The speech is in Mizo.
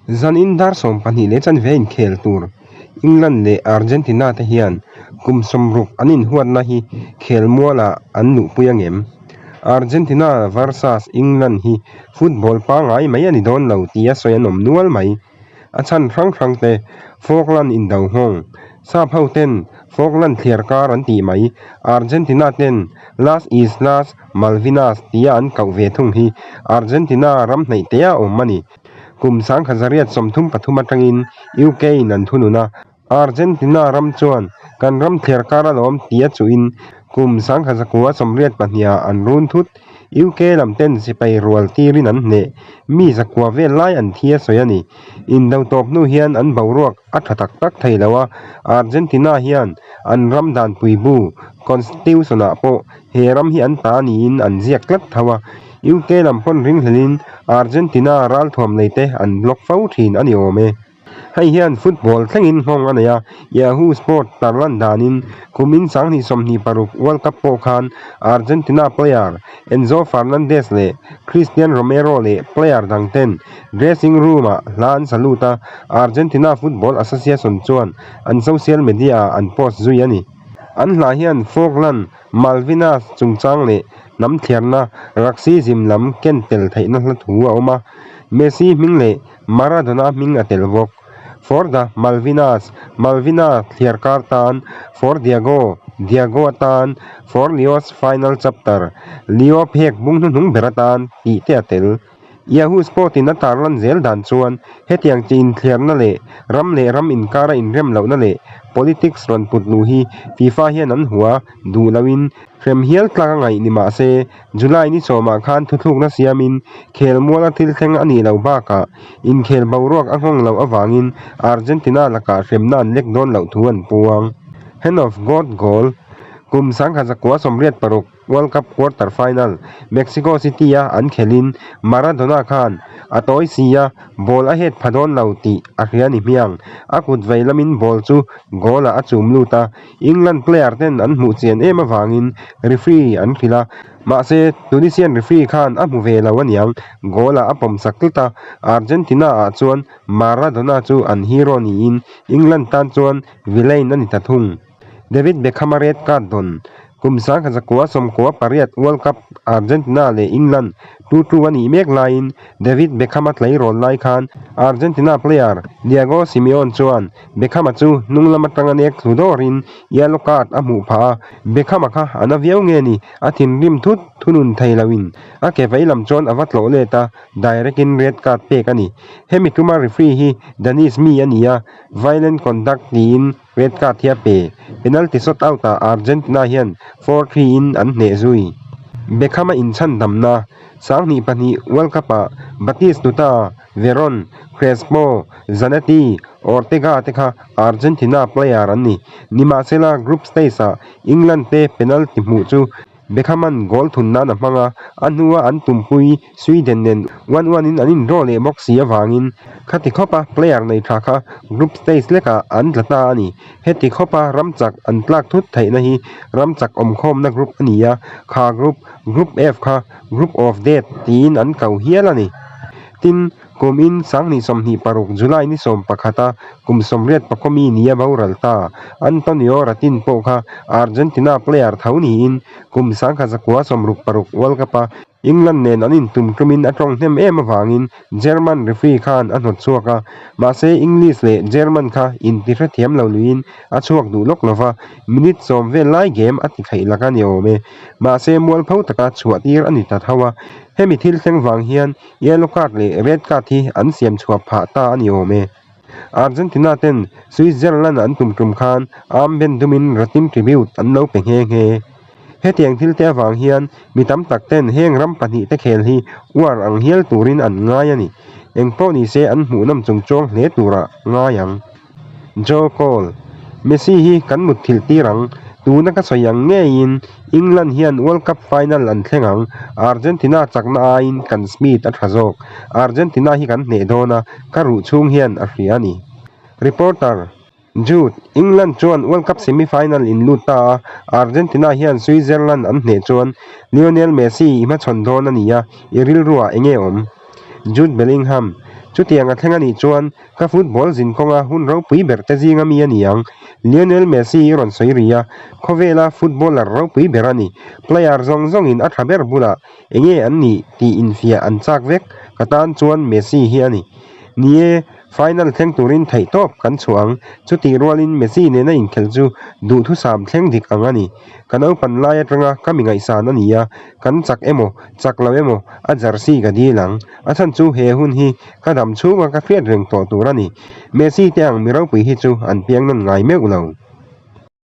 Zanin dar 12 leh chanve inkhel tur England leh Argentina te hian kum 60 an inhuatna hi khelmualah an luhpui angem? Argentina versus England hi football pangngai mai a ni dawn lo tia sawi an awm nual mai. A chhan hrang hrang te Falkland indo nghawng, Sap ho ten Falkland thliar kar an tih mai, Argentina ten Las Islas Malvinas tia an koh ve thung hi Argentina ram hnaih te a awm a ni. Kum 1933 atangin UK in an thunun a, Argentina ram chuan kan ram thliar kar alawm tia chuhin kum 1982 ah an run thut. UK lam ten sipai rual tirin an hneh. Mi zakua vel lai an thi a sawi a ni. Indo tawp hnu hian an boruak a tha tak tak thei lo a, Argentina hian an ram danpui bu, Constitution, ah pawh he ram hi an ta niin an ziak tlat tho a. UK lam pawn ringhlelin Argentina ralthuam nei te an block fo thin a ni awm e. Hei hian football thlengin nghawng a nei a, Yahoo Sport tarlan danin kumin 2026 World Cup pawh khan Argentina player Enzo Fernandez leh Cristian Romero leh player dang ten dressing room-ah hla an sa lut a, Argentina Football Association chuan an social media-ah an post zui a ni. An hla hian Falkland Malvinas chungchang leh hnam thliarna racism lam ken tel theihna hla thu a awm a, Messi hming leh Maradona hming a tel bawk. For the Malvinas, Malvina thliar kar tan, For Diego, Diego atan, For Leo's final chapter, Leo phek bung hnuhnung ber atan tih te a tel. Yahoo Sport in a tarlan zel dan chuan hetiang chi inthliarna leh ram leh ram inkara inrem lohna leh politics rawn put luh hi FIFA hian an hua duh loin hrem hial tlak a ngaih ni mah se July ni sawmah khan thuthlukna siamin khelmuala thil thleng a nih loh bakah inkhel boruak a nghawng loh avangin Argentina lakah hremna an lek dawn loh thu an puang. Hand of God goal, Kum 1986 World Cup quarter final Mexico City-a an khelhin Maradona khan a tawi si a, ball a het pha dawn lo tih a hria ni hmiang. A kut vei lamin ball chu goal-ah a chum lut a, England player ten an hmuh chian em avangin referee an hrilh a, mahse Tunisian referee khan a hmu ve lo aniang, goal ah a pawm sak tlat a, Argentina ah chuan Maradona chu an hero niin England tan chuan villain a ni ta thung. David Beckham a red card dawn. Kum 1998 World Cup Argentina leh England 2-2 a nih mek laiin David Beckham a tleirawl lai khan Argentina player Diego Simeone chuan Beckham-a chu hnung lam atanga nek thlu dawrin yellow card a hmuh phah a, Beckham-a kha a na viau nge ni, a thinrim thut thunun thei loin a ke vei lam chuan a va tlawh let a, direct in red card pek a ni. Hemi tuma referee hi Danish mi a ni a, violent conduct tiin red card hi a pe. Penalty shot out ah Argentina hian 4-3 in an hneh zui. Beckham-a inchhan damna 2002 World Cup-ah Batistuta, Veron, Crespo, Zanetti, Ortega te kha Argentina player an ni. Nimahsela group stage-ah England te penalty hmuh chu Beckham-a'n goal thun nan a hmang a, a hnua an tumpui Sweden nen one one in an indraw leh bawk si avangin khati khawpa player nei tha kha group stage lekah an tla ta a ni. Heti khawpa ram chak an tlak thut theihna hi ram chak awmkhawmna group a ni a, kha group, Group F kha Group of Death tiin an ko hial a ni. Tin, kum in 2026 July ni 11 a kum 84 mi nia boral ta Antonio Rattin pawh kha Argentina player tho niin kum 1966 World Cup a England nen an intum tumin a tawng hnem em avangin German referee khan a hnawt chhuak a, mahse English leh German kha inti hrethiam lo luiin a chhuak duh lawk lova, minute sawm vel lai game a ti theih lak a ni awm e. Mahse mualpho taka chhuah tir a ni ta tho a, hemi thil thleng vang hian yellow card leh red card hi an siam chhuah phah ta a ni awm e. Argentina ten Switzerland an tum tum khan armband dumin Ratin tribute an lo pe nghe nghe. Hetiang thil te avang hian mi tam tak ten heng ram pahnih te khel hi uar ang hial turin an ngai a ni. Engpawh ni se an hmuhnawm chungchuang hle turah ngai ang. Joe Cole, Messi hi kan mutthilh tir ang, tuna ka sawi ang ngeiin England hian World Cup final an thleng ang, Argentina chakna aiin kan speed a tha zawk, Argentina hi kan hneh dawn a, ka ruh chhung hian a hria a ni. Reporter, Jude, England chuan World Cup semi-final in lut ta a, Argentina hian Switzerland an hneh chuan Lionel Messi i hmachhawn dawn a ni a, i rilruah enge awm? Jude Bellingham, Chutiang a thleng a nih chuan ka football zinkawnga hun ropui ber te zinga mi a ni ang. Lionel Messi i rawn sawi ri a, khawvela footballer ropui ber a ni. Player zawng zawngin a tha ber bulah enge an nih tih infiah an chak vek, ka tan chuan Messi hi a ni. Ni e, final thleng turin theihtawp kan chhuah ang. Chutih rualin Messi nena inkhelh chu duhthusam thleng dik ang a ni. Ka naupan lai atanga ka mi ngaihsan a ni a, kan chak emaw, chak lo emaw a jersey ka dil ang. A chhan chu he hun hi ka dam chhunga ka hriat reng tawh tur a ni. Messi te ang mi ropui hi chu an piang nawn ngai meuh lo.